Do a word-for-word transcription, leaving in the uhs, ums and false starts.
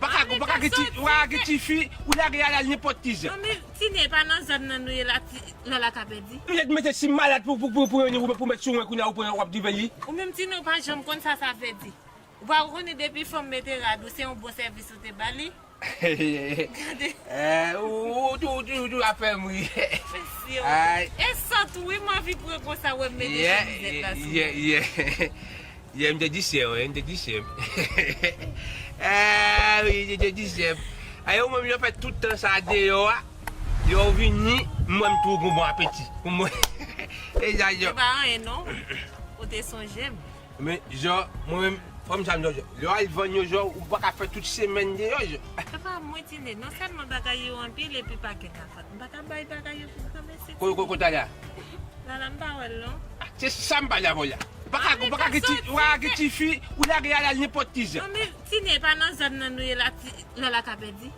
Pa ka, pa ka gen ti, pa ka gen tifi, ou lage al al nenpòt ki jan. Non, men Tine, pa nan zòn nan nou ye la, ti, Lala ka pèdi. Ou mete si malad pou, pou, pou, pou, pou, pou met sou mwen kounye a, ou pran w ap drive li. Ou menm Tine, ou pa janm konn sa sa vle di. Ou pa konnen depi fanm mete rad ou, se yon bon sèvis ou te ba li. Gade. Eh, ou, ou, ou, ou, ou ap fè m ri. Mesye, ou. Ay. E sòt ou, wi, m anvi pran konsa, wè m mete chemizèt la sou mwen. Yeah, yeah. Yeah, m te di sè, wi, m te di sè. Ah, wi, m te di sè. Ayo, mwen, yo fè tout tan sa deyò a. Yo vini, mwen, m tou gon bon apeti. Pou mwen. E sa, yo. Se pa anyen, non. Ou te sonje m. Men, Jò, mwen menm, fò m sa m di w, Jò, lè w al vann yo, Jò, ou pa ka fè tout semèn deyò, Jò. Se pa mwen, Tine, non sèlman bagay yo anpil, epi pakèt afè. M pa ka bay bagay yo pou m kanpe se Ko, ko, Tine. Ko ta la? Lala, m pa wè l, non. Se sa m pale avè w la. Ou pa ka, ou pa ka gen ti, ou pa ka gen tifi, ou lage al al nenpòt ki jan. Non, men Tine, pa nan zòn nan nou ye la, ti, Lala ka pèdi.